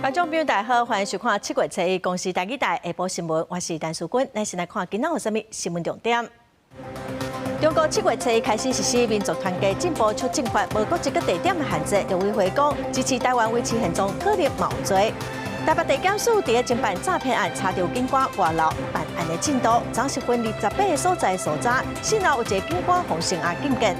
觀眾朋友大家好，歡迎收看七月初一公視台語台下晡新聞，我是陳淑君。咱先來看今仔有啥物新聞重點。中國七月初一開始實施民族團結進步促進法，無國籍佮地點的限制。陸委會講支持台灣維持現狀，可能嘛有罪。台北地檢署佇咧偵辦詐騙案，查著警官外漏辦案的進度。張十分28个所在搜查，幸好有一个警官予聲押禁見。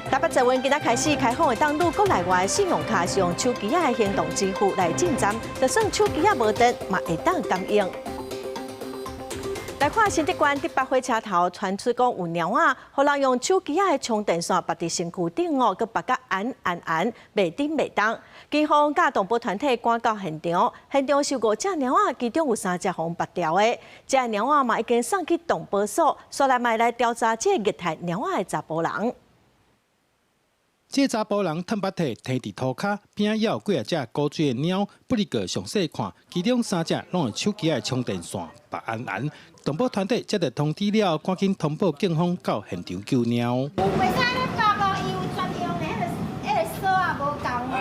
台北捷運今仔開始開放會當入國內外的信用卡是用手機仔的行動支付來進站，就算手機仔無電，嘛會當感應。來看新竹縣竹北火車頭傳出講有貓仔，予人用手機仔的充電線縛佇身軀頂哦，閣縛甲絚絚絚，袂振袂動。警方佮動保團體趕到現場，現場是五隻貓仔，其中有三隻予人縛牢的。這隻貓仔嘛已經送去動保所，煞來嘛來調查這個虐待貓仔的查埔人。這個查埔人褪腹體，伻佇塗跤，邊仔有幾仔隻古錐的貓，不過詳細看，其中三隻攏用手機的充電線縛絚絚。動保團體接到通知了，趕緊通報警方到現場救貓。袂使按呢縛哦，伊有專用的彼個索仔無仝哦，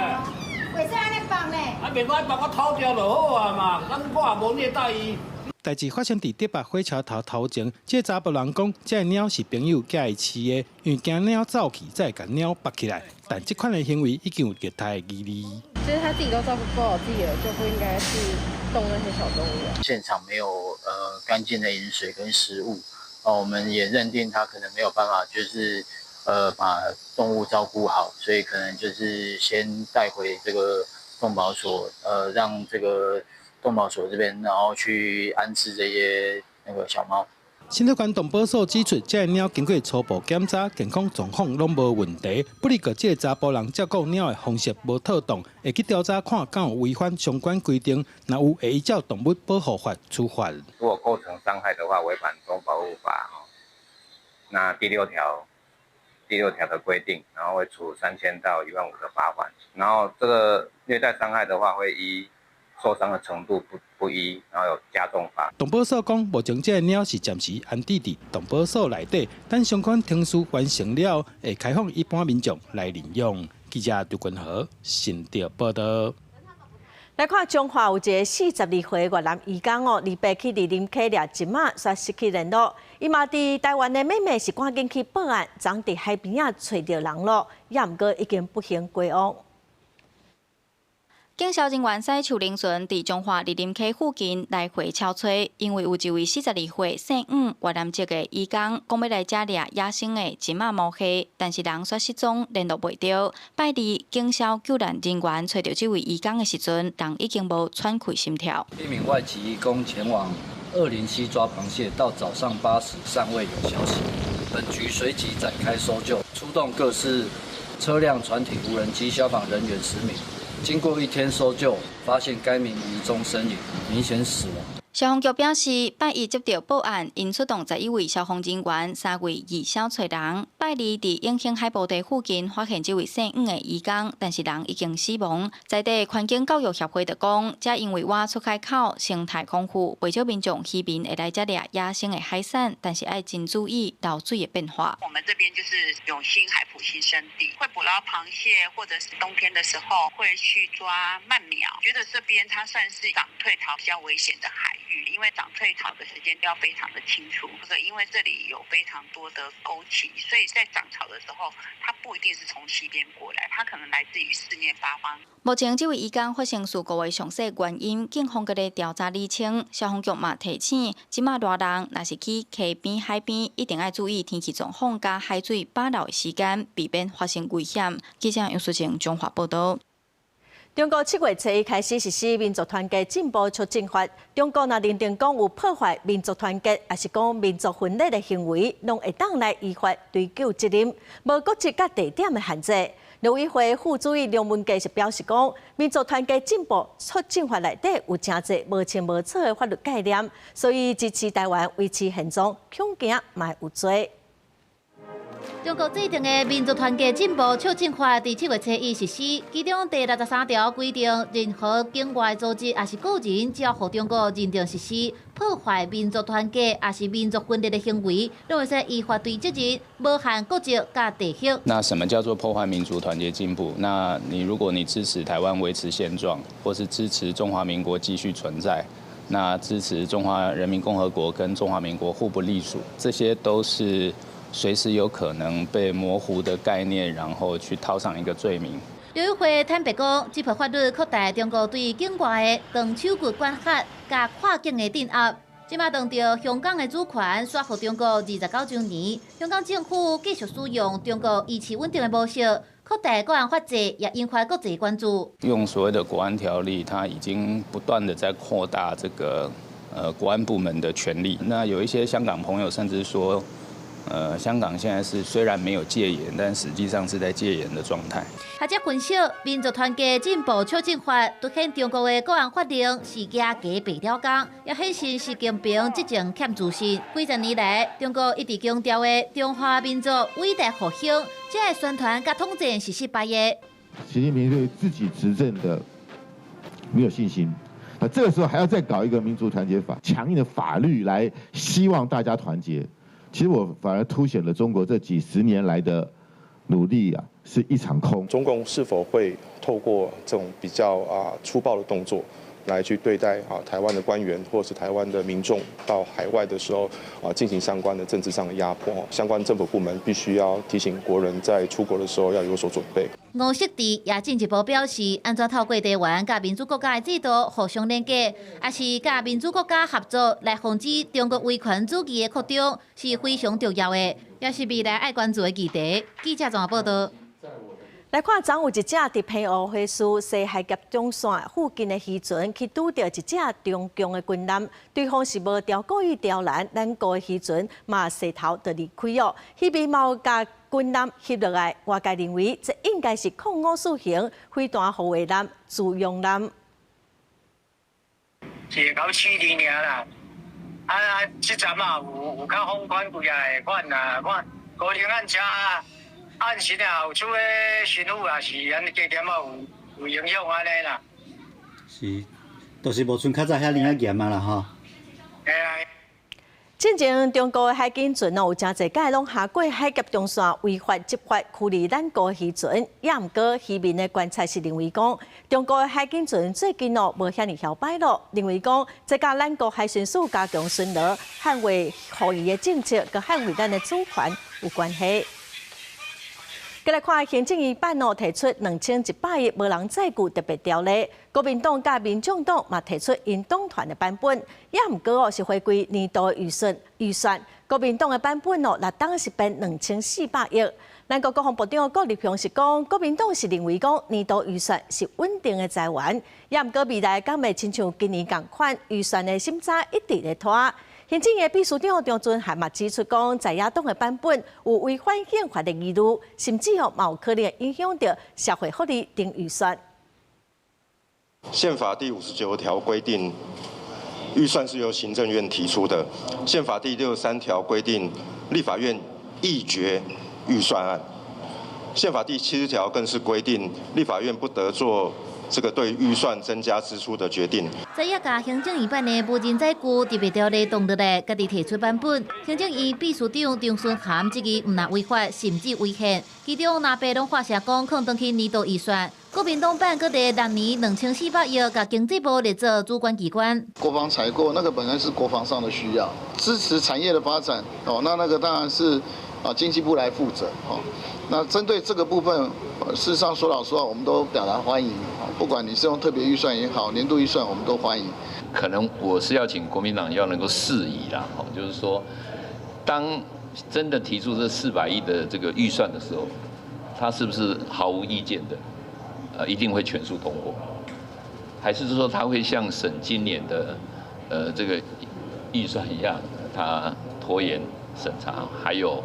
袂使按呢縛呢。啊，袂使縛我偷掉就好啊嘛，咱我也無虐待伊。代誌發生佇竹北火車頭頭前，這個查埔人講，這个貓是朋友寄伊飼的，因為驚貓走去，才會共貓縛起來。但這款的行為已經有虐待的疑慮。其實他自己都照顧不好自己了，就不應該去動那些小動物。現場沒有乾淨的飲水跟食物，哦，我們也認定他可能沒有辦法，就是把動物照顧好，所以可能就是先帶回這個動保所，讓這個動保所這邊，然後去安置這些那個小貓。新竹縣動保所指出，這个貓經過初步檢查，健康狀況攏無問題。不過，這个查埔人照顧貓的方式無妥當，會去調查看敢有違反相關規定，若有會依照動物保護法處罰。如果構成傷害的話，違反動物保護法那第六條的規定，然後會處3000到1萬5的罰款。然後這個虐待傷害的話，會依受傷的程度不一，然後有加重罰。動保所講，目前這个貓是暫時安置佇動保所內底，等相關程序完成了，會開放一般民眾來領養。記者劉君和新竹報道。來看彰化有一个42歲越南移工哦，禮拜去二林溪掠鯽仔，煞失去聯絡。伊嘛佇台灣的妹妹是趕緊去報案，昨佇海邊仔揣著人囉，也毋過已經不幸歸往。警消人員駛樹輪船佇彰化二林溪附近來回搜揣，因為有一位42歲姓黃越南籍的移工，講欲來遮掠野生的鯽仔毛蝦，但是人煞失蹤，聯絡袂著。拜二警消救難人員揣著這位移工的時陣，人已經無喘氣心跳。一名外籍移工前往二林溪抓螃蟹，到早上8時尚未有消息。本局隨即展開搜救，出動各式車輛、船艇、無人機、消防人員10名。經過一天搜救，發現該名移工身影，明顯死亡。消防局表示，拜一接到報案，𪜶出動11位消防人員、三位義消揣人。拜二佇永興海埔地附近發現這位姓黃的移工，但是人已經死亡。在地環境教育協會就講，這因為倚出海口生態豐富，袂少民眾漁民會來遮掠野生的海產，但是愛真注意流水的變化。我們這邊就是永興海埔新生地，會捕撈螃蟹，或者是冬天的時候會去抓鰻苗。覺得這邊它算是漲退潮比較危險的海域，因為漲退潮的時間都要非常的清楚。這個因為這裡有非常多的溝渠，所以在漲潮的時候，它不一定是從西邊過來，它可能來自於四面八方。目前這位移工發生事故的詳細原因，警方閣咧調查釐清。消防局嘛提醒，這馬熱人若是去溪邊、海邊，一定愛注意天氣狀況佮海水飽流的時間，避免發生危險。記者楊淑晴彰化報道。中國七月初一開始實施民族團結進步促進法。中國若認定講有破壞民族團結，抑是講民族分裂的行為，攏會當來依法追究責任，無國籍佮地點的限制。陸委會副主委梁文傑是表示講，民族團結進步促進法內底有誠濟無清無楚的法律概念，所以支持台灣維持現狀，恐驚嘛會有罪。中國制定的民族團結進步促進法，佇7月初1實施，其中第63條規定，任何境外組織抑是個人，只要予中國認定實施破壞民族團結抑是民族分裂的行為，攏會使依法追責任，無限國籍佮地域。那什麼叫做破壞民族團結進步？那你如果你支持台灣維持現狀，或是支持中華民國繼續存在，那支持中華人民共和國跟中華民國互不隸屬，這些都是隨時有可能被模糊的概念，然後去套上一個罪名。陸委會坦白講，這部法律擴大中國對境外的長手骨管轄佮跨境的鎮壓。這馬當著香港的主權徙予中國29週年，香港政府繼續使用中國維持穩定的模式，擴大國安法制，也引發國際關注。用所謂的國安條例，它已經不斷的在擴大這個國安部門的權力。那有一些香港朋友甚至說，香港現在是雖然沒有戒嚴，但實際上是在戒嚴的狀態。學者分析，民族團結進步促進法凸顯中國的國安法令是舉家白了工，也顯示習近平執政欠自信。幾十年來，中國一直強調的中華民族偉大復興，這个宣傳佮統戰是失敗的。習近平對自己執政的沒有信心，那這個時候還要再搞一個民族團結法，強硬的法律來希望大家團結。其實我反而凸顯了中國這幾十年來的努力啊，是一場空。中共是否會透過這種比較粗暴的動作，來去對待台灣的官員或是台灣的民眾到海外的時候進行相關的政治上的壓迫？相關政府部門必須要提醒國人在出國的時候要有所準備。吳錫志也進一步表示，按怎透過地緣佮民主國家的制度互相連結，抑是佮民主國家合作來防止中國威權主義的擴張，是非常重要的，也是未來愛關注的議題。記者綜合報道。來看，昨有一隻佇澎湖花市西海峽中線附近的漁船去拄著一隻中共的軍艦，對方是無故意刁難，咱國的漁船嘛勢頭就離開哦。彼邊嘛有共軍艦翕落來，外界認為這應該是空5四型飛彈護衛艦自用艦。是搞處理爾啦，啊，這陣啊有較放寬幾仔款啦，看可能按遮。按時啊，有出個巡撫也是按呢加減仔有影響按呢啦。是，就是無像較早遐爾仔嚴啊啦吼。嘿啊。進前中國的海警船哦，有誠濟擺攏越過海峽中線，違法執法驅離咱國漁船。也毋過漁民的觀察是認為講，中國的海警船最近哦無遐爾囂擺咯，認為講這佮咱國海巡署加強巡邏、捍衛護漁的政策，佮捍衛咱的主權有關係。過來看行政院版哦，提出2100億無人載具特別條例，國民黨佮民眾黨嘛提出𪜶黨團的版本，也毋過哦是回歸年度預算，國民黨的版本哦，六冬是編2400億。咱國國防部長郭立雄是講，國民黨是認為講年度預算是穩定的財源，也毋過未來敢會親像今年仝款預算的審查一直咧拖。行政院秘書長張惇涵嘛指出，講在野黨的版本有違反憲法的疑慮，甚至哦嘛有可能影響著社會福利等預算。憲法第59條規定，預算是由行政院提出的。憲法第63條規定，立法院議決預算案。憲法第70條更是規定，立法院不得做這個對預算增加支出的決定。在野共行政院版的無人載具特別條例動落來，家己提出版本。行政院秘書長張惇涵質疑，毋但違法，甚至違憲。其中藍白攏發聲講，囥轉去年度預算。國民黨版閣佇六年2400億，共經濟部列做主管機關。國防採購那個本來是國防上的需要，支持產業的發展哦，那個當然是經濟部來負責哦。那針對這個部分，事實上說老實話，我們都表達歡迎。不管你是用特別預算也好，年度預算，我們都歡迎。可能我是要請國民黨要能夠釋疑啦，就是說，當真的提出這400億的這個預算的時候，他是不是毫無意見的？一定會全數通過，還是說他會像審今年的這個預算一樣，他拖延審查，還有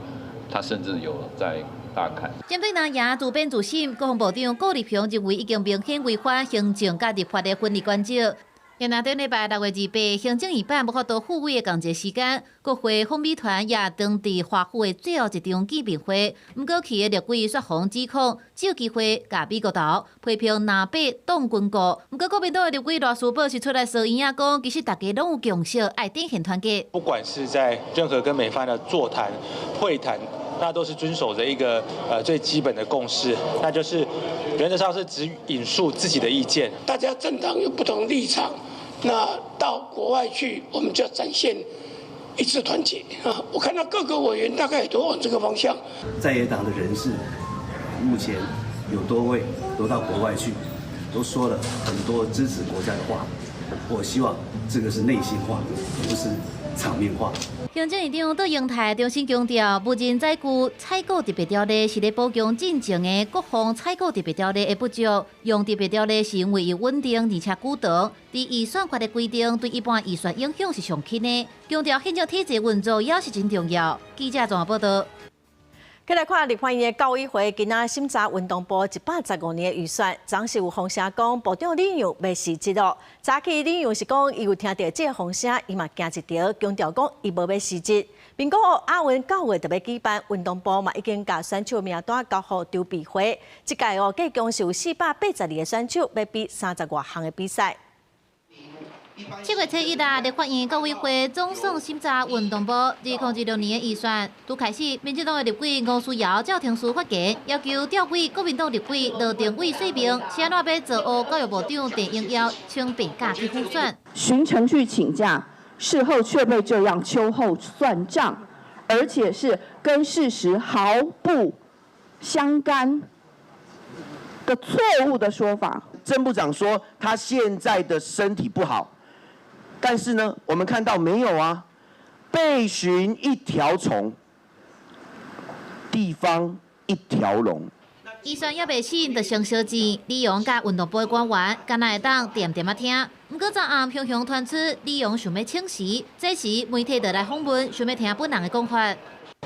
他甚至有在大砍。針對藍營自編自審，國防部長顧立雄認為已經明顯違反行政佮立法的分立原則。然後頂禮拜6月28，行政院辦無法度赴委的仝一个時間，國會訪美團也當佇華府的最後一場見面會。毋過去的立委煞予指控，藉機會共美國頭批評藍白擋軍購。毋過國民黨的立委賴士葆是出來說伊仔講，其實大家攏有共識，愛展現團結。不管是在任何跟美方的座談、會談，那都是遵守着一個最基本的共識，那就是原則上是只引述自己的意見。大家政黨有不同立場。那到國外去，我們就要展現一致團結啊！我看到各個委員大概都往這個方向。在野黨的人士目前有多位都到國外去，都說了很多支持國家的話。我希望這個是內心話，不是場面話。行政院長卓榮泰重新強調，無人載具採購特別條例是咧補強進前的國防採購特別條例的不足。用特別條例是因為伊穩定而且久長，佇預算法的規定對一般預算影響是上輕的。強調行政體制運作也是真重要。記者綜合報導。再來看立法院的教委會今仔審查運動部115年的預算，昨是有風聲講部長李陽欲辭職囉。早起李陽是講，伊有聽著這個風聲，伊嘛驚一趒，強調講伊無欲辭職。民國亞運9月就欲舉辦，運動部嘛已經共選手名單交予籌備會。這屆哦，計共是有482個選手欲比30外項的比賽。7月7日啊，立法院教委會總算審查運動部2026年的預算。拄開始，民進黨的立委吳思瑤照程序發言，要求調委國民黨立委羅定偉說明，是按怎欲造烏教育部長鄭英耀請病假去輔選。循程序請假，事後卻被這樣秋後算賬，而且是跟事實毫不相干的錯誤的說法。鄭部長說他現在的身體不好。但是呢，我們看到沒有啊？備詢一條蟲，地方一條龍。預算猶未審就先燒錢，李榮佮運動部的官員，敢若會當恬恬仔聽。毋過昨暗雄雄傳出李榮想欲請辭，這時媒體就來訪問，想欲聽本人的講法。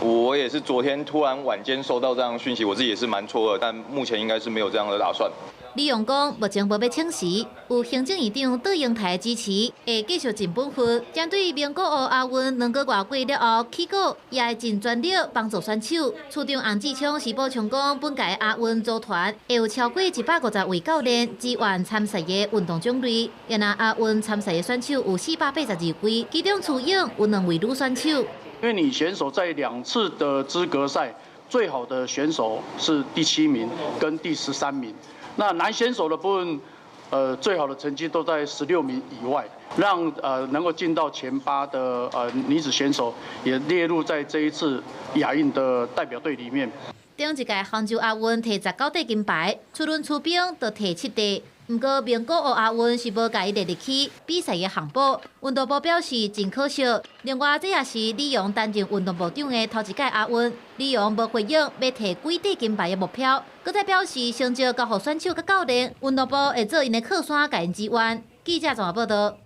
我也是昨天突然晚間收到這樣訊息，我自己也是蠻錯愕，但目前應該是沒有這樣的打算。李榮講，目前無欲請辭，有行政院長卓榮泰支持，會繼續盡本分。針對名古屋亞運2個外過了後，起稿也會盡全力幫助選手。處長洪志昌是補充講，本屆亞運組團會有超過150位教練支援參賽的運動種類。然後亞運參賽的選手有482位，其中跙泳有2位女選手。因為女選手在2次的資格賽，最好的選手是第7名跟第13名。那男選手的部分，最好的成績都在16名以外，讓能夠進到前8的女子選手也列入在這一次亞運的代表隊裡面。頂一屆杭州亞運摕19塊金牌，出輪出兵就摕7塊。毋過名古屋亞運是無共伊列入去比賽的項目，運動部表示真可惜。另外，這也是李榮擔任運動部長的頭一屆亞運，李榮無回應欲摕幾塊金牌的目標，閣再表示成績交予選手佮教練，運動部會做𪜶的靠山，共𪜶支援。記者綜合報導。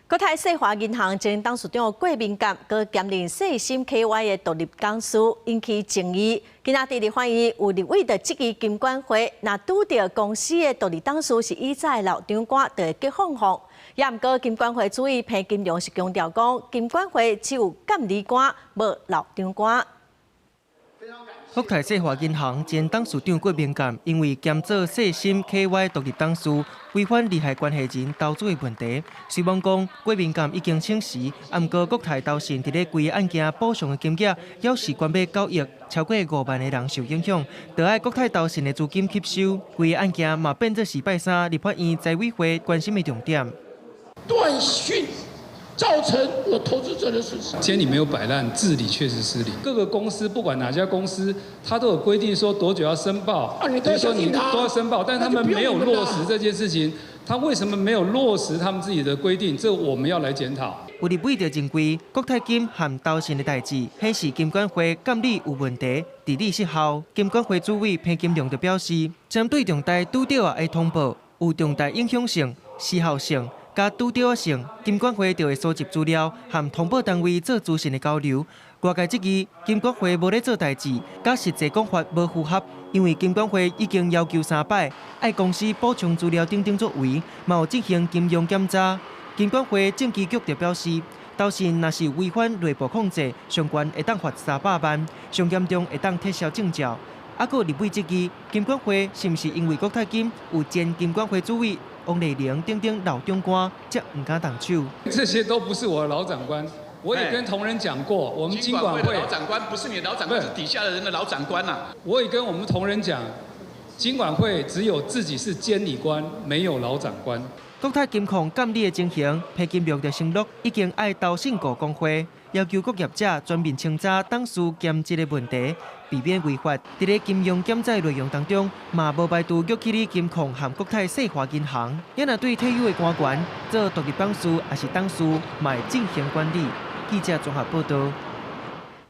國泰世華銀行前董事長郭明鑑，閣兼任世芯 KY 的獨立董事，引起爭議。今仔佇立法院有立委就質疑金管會，若拄著公司的獨立董事是以早的老長官，就會激放放。也毋過金管會主委彭金龍是強調講，金管會只有監理官，無老長官。國泰世華銀行前董事長郭明鑑，因為兼做世芯 KY 獨立董事，違反利害關係人投資的問題。雖罔講郭明鑑已經請辭，毋過國泰投信佇咧規个案件補償的金額，猶是懸欲9億，超過5萬个人受影響，著愛國泰投信的資金吸收。規个案件嘛變做是拜三立法院財委會關心的重點。斷訊。造成我投資者的損失。監理沒有擺爛，治理確實失靈。各個公司不管哪家公司，他都有規定說多久要申報，啊，你都說你都要申報，但他們沒有落實這件事情。他為什麼沒有落實他們自己的規定？這我們要來檢討。有立委就認為國泰金和投信的代誌顯示金管會監理有問題，治理失效。金管會主委彭金龍就表示，針對重大拄著的通報有重大影響性、時效性。佮拄著性，金管會就會收集資料，和通報單位做資訊的交流。外界質疑金管會無咧做代誌，佮實際講法無符合，因為金管會已經要求三擺，愛公司補充資料等等作為，嘛有進行金融檢查。金管會證機局就表示，投信若是違反內部控制，上懸會當罰300萬，上嚴重會當撤銷證照。啊，閣立委質疑金管會是毋是因為國泰金有前金管會主委王麗玲等等老長官，才毋敢動手。這些都不是我的老長官，我也跟同仁講過，我們金管會的老長官不是你的老長官，是底下的人的老長官啊。我也跟我們同仁講，金管會只有自己是監理官，沒有老長官。國泰金控監理的情形，彭金龍就承諾已經愛投信顧公會，要求各業者全面清查董事兼職的問題，避免違法。佇咧金融檢查內容當中，嘛無排除約起金控和國泰世華銀行。也若對退休的官員做獨立董事，抑是董事，嘛會進行管理。記者綜合報道。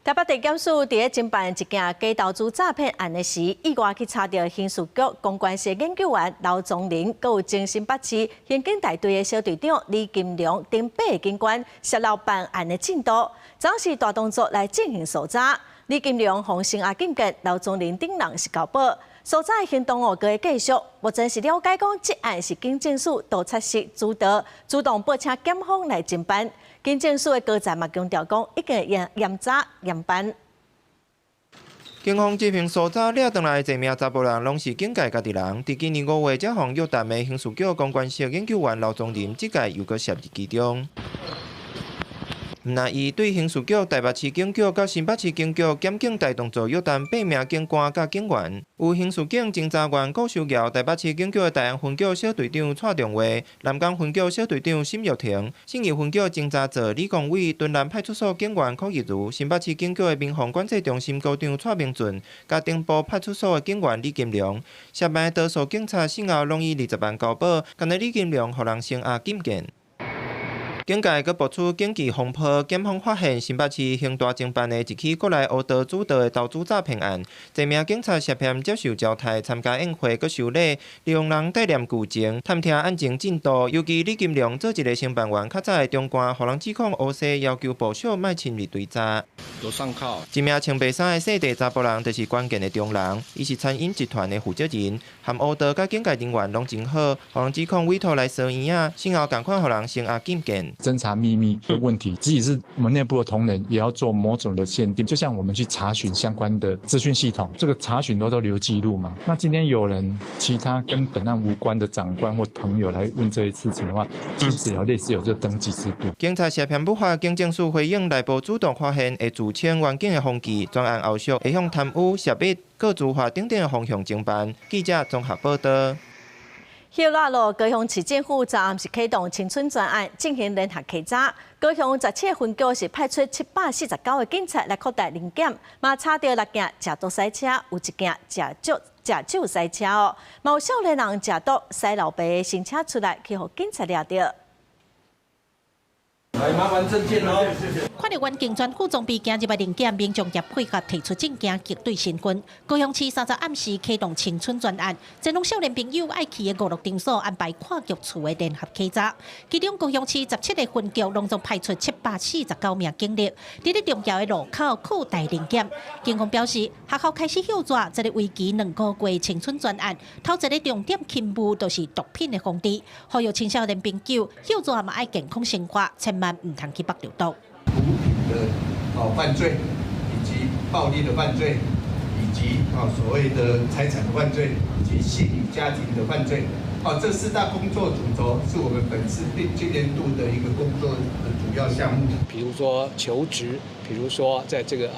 台北地檢署佇咧偵辦一件假投資詐騙案的時，意外去查著刑事局公關室研究員劉宗仁，閣有前新北市刑警大隊的小隊長李金良等八个警官洩漏辦案的進度，昨是大動作來進行搜查。李金良予聲押禁見，劉宗仁等人是交保。搜查的行動哦，閣會繼續。目前是了解講，這案是警政署盜賊式主導，主動報請檢方來偵辦。警政署的高層嘛強調講，一定會嚴查嚴辦。警方這遍搜查掠轉來這名查埔人，攏是警界家己人。佇今年5月，才予約談的刑事局公關室研究員劉宗仁，這屆又閣涉入其中。毋但伊對刑事局、台北市警局佮新北市警局檢警大動作約談八名警官佮警員，有刑事警偵查員郭秀瑤、台北市警局的大安分局小隊長蔡中岳、南港分局小隊長沈玉婷、信義分局偵查組李光偉、敦南派出所警員柯義如、新北市警局的民防管制中心股長蔡明俊、佮頂埔派出所的警員李金良，涉案的多數警察死後攏以20萬交保，干焦李金良予人聲押禁見。警界閣爆出警器風波，檢方發現新北市刑大偵辦的一起國內烏道主導的投資詐騙案，這名警察涉嫌接受招刣、參加宴會閣收禮，利用人帶念舊情、探聽案情進度。尤其李金良做一个承辦員，較早的長官，予人指控烏西要求部屬莫深入追查。有上銬。一名穿白衫的細塊查埔人，就是關鍵的中人，伊是餐飲集團的負責人，和烏道佮警界人員攏真好，予人指控委託來收錢仔，死後仝款予人聲押禁見。偵查秘密的問題，即使是我們內部的同仁，也要做某種的限定。就像我們去查詢相關的資訊系統，這個查詢都留記錄嘛。那今天有人其他跟本案無關的長官或朋友來問這些事情的話，其實有類似有這個登記制度。警察涉嫌不法，警政署回應內部主動發現，會自清環境的風氣，專案後續會向貪污、涉密、個資化等等的方向偵辦。記者綜合報道。歇熱咯，高雄市政府昨暗是啟動青春專案進行聯合稽查。高雄17個分局是派出749個警察來擴大臨檢，嘛查著6件食毒賽車，有1件食酒賽車哦，嘛有少年人食毒駛老爸的新車出來，去予警察掠著。來麻煩證件哦。看著員警全副裝備行入來臨檢，民眾也配合提出證件核對身份。高雄市30暗時啟動青春專案，前往少年朋友愛去的娛樂場所安排跨局處的聯合稽查。其中高雄市17個分局攏總派出749名警力，佇咧重要的路口擴大臨檢。警方表示，學校開始歇熱，這个為期2個月青春專案，頭一个重點勤務就是毒品的防治，呼籲青少年朋友歇熱嘛愛健康生活，千萬毋通去縛著毒。毒品的犯罪，以及暴力的犯罪，以及所謂的財產的犯罪，以及性與家庭的犯罪，這四大工作主軸是我們本次今年度的一個工作的主要項目。比如說求職，比如說在這個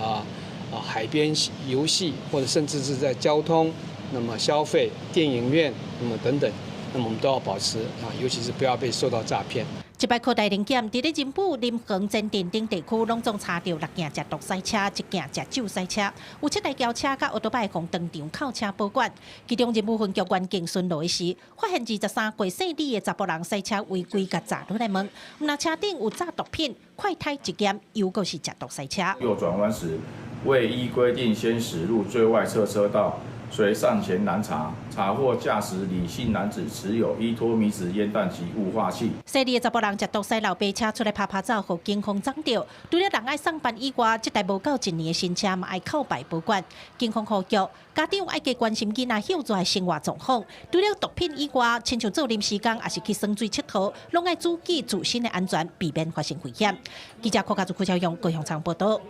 海邊遊戲，或者甚至是在交通，那麼消費、電影院，那麼等等，那麼我們都要保持尤其是不要被受到詐騙。這擺擴大臨檢，佇咧仁武、林園、前鎮等地區，攏總查著6件食毒賽車，1件食酒賽車，有7台轎車佮歐多拜予當場扣車保管。其中仁武分局員警巡邏時，發現23歲姓李的查埔人賽車違規，共閘落來問，毋但車頂有詐毒品，快胎一檢，又閣是食毒賽車。右轉彎時，未依規定先駛入最外側車道，遂上前攔查，查獲駕駛李姓男子持有依托咪酯煙彈及霧化器。細膩的查埔人食毒駛老爸車出來拍拍走，予警方摠著。除了人愛送班以外，這台無夠一年的新車嘛愛扣牌保管。警方呼籲家長愛加關心囡仔歇在的生活狀況。除了毒品以外，親像做臨時工，抑是去耍水𨑨迌，攏愛注意自身的安全，避免發生危險。記者柯家祖、柯超勇高雄場報道。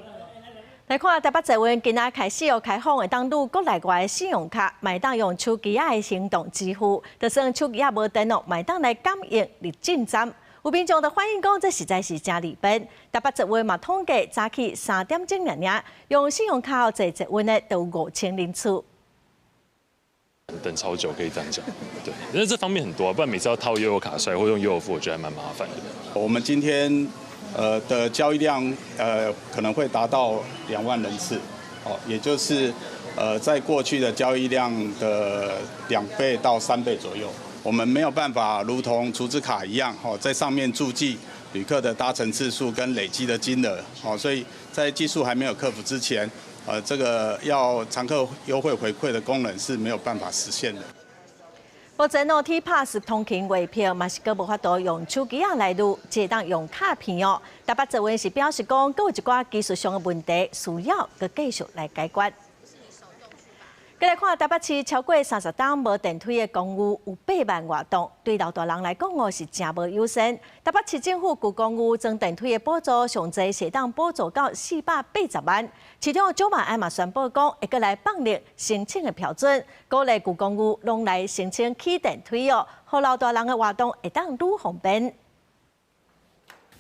來看台北捷運今仔開始有開放，會當錄國內外的信用卡，嘛會當用手機仔的行動支付，就算手機仔無電哦，嘛會當來感應入進站。有民眾就反映講，這實在是誠利便。台北捷運嘛統計，早起3點鐘爾爾，用信用卡坐捷運的都有5000人次。等超久可以這樣講，對，因為這方面很多啊，不然每次要掏悠遊卡出來或用悠遊付，我覺得還蠻麻煩的。我們今天的交易量可能會達到2萬人次，哦，也就是在過去的交易量的2倍到3倍左右。我們沒有辦法如同儲值卡一樣，哦，在上面註記旅客的搭乘次數跟累積的金額，哦，所以在技術還沒有克服之前，這個要乘客優惠回饋的功能是沒有辦法實現的。目前哦，T Pass 通勤月票嘛是閣無法度用手機仔來預，只會當用卡片哦。台北捷運是表示講，閣有一寡技術上的問題，需要閣繼續來解決。閣來看台北市超過30冬無電梯的公寓有8萬外棟，對老大人來講哦是誠無友善。台北市政府舊公寓裝電梯的補助上濟是會當補助到480萬。市長蔣萬安嘛宣布講，會閣來放寬申請的標準，鼓勵舊公寓攏來申請起電梯哦，予老大人的活動會當愈方便。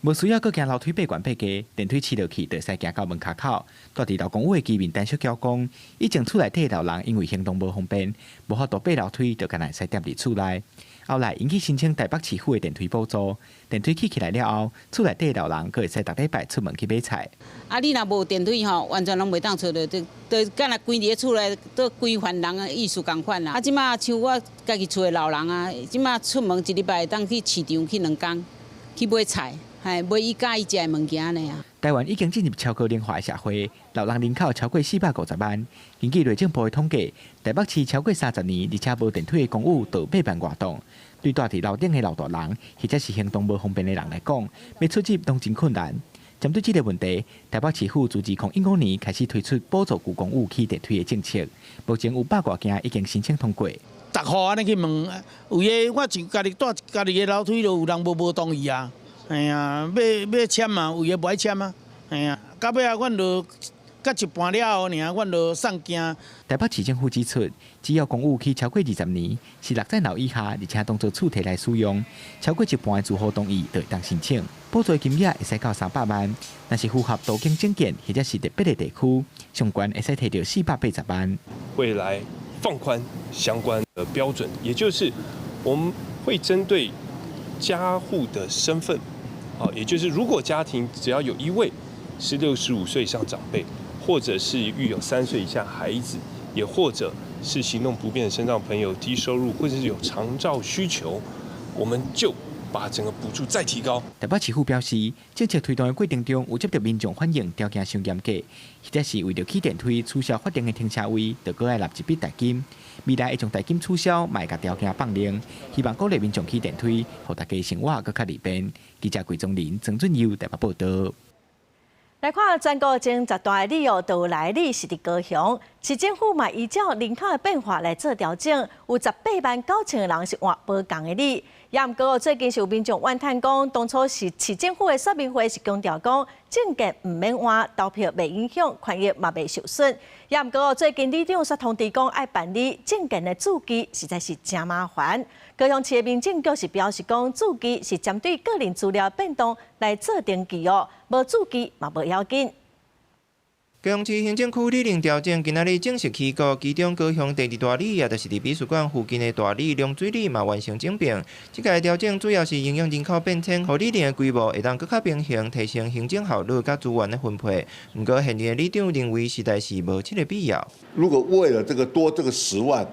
無需要閣行樓梯爬懸爬低，電梯試落去就會使行到門跤口。住佇老公寓的居民陳淑嬌講，以前厝內底老人因為行動無方便，無法度爬樓梯，就干焦會使踮佇厝內。後來𪜶去申請台北市府的電梯補助，電梯起起來了後，厝內底老人閣會使逐禮拜出門去買菜。啊，你若無電梯吼，完全攏袂當出來，就干焦關佇咧厝內，都規範人的意思仝款啦。啊，這馬像我家己厝的老人啊，這馬出門一禮拜會當去市場去兩工，去買菜。係買伊佮意食的物件呢。台灣已經進入超高齡化的社會，老人人口超過450萬。根據內政部的統計，台北市超過30年，而且無電梯的公寓，就8萬外棟。對住佇樓頂的老大人，或者是行動無方便的人來講，欲出入攏真困難。針對這個問題，台北市府自2015年開始推出補助舊公寓起電梯的政策，目前有百外件已經申請通過。逐戶按呢去問，有的我就家己蹛家己的樓梯，就有人無同意啊。嘿啊，欲簽嘛，有的無愛簽啊。嘿啊，到尾仔，阮就到一半了後爾，阮就送件。台北市政府指出，只要公寓起超過20年，是6層樓以下，而且當做厝提來使用，超過一半的住戶同意，就會當申請。補助金額會使到300萬，若是符合都更整建或者是特別的地區，上懸會使提著480萬。未來放寬相關的標準，也就是我們會針對家戶的身份。也就是如果家庭只要有一位是65歲以上長輩，或者是育有3歲以下孩子，也或者是行動不便的身障朋友、低收入或者是有長照需求，我們就把整個補助再提高。台北市府表示，政策推動的過程中，有接到民眾反映條件傷嚴格，或者是為著起電梯取消法定的停車位，就閣愛納一筆代金。未來會將代金取消，嘛會共條件放寬，希望鼓勵民眾起電梯，予大家生活閣較利便。記者桂宗林、曾俊佑台北報道。來看全國前十大的里哦，都有內里是佇高雄，市政府嘛依照人口的變化來做調整，有18萬9千個人是換無仝的里。也毋過最近是有民眾怨嘆講，當初是市政府的說明會是強調講，政見毋免換，投票袂影響，權益嘛袂受損。也毋過最近里長煞通知講愛辦理政見的註記，實在是誠麻煩。高雄市的民政局是表示講，註記是針對個人資料變動來做登記哦，無註記嘛無要緊。高雄市行政區里令調整，今仔日正式起鼓，其中高雄第二大里，也就是佇美術館附近的大里龍水里嘛完成整併。這個調整主要是因應人口變遷，予里令的規模會當閣較平衡，提升行政效率佮資源的分配。毋過現任的里長認為，實在是無這個必要。如果為了這個多這個十萬，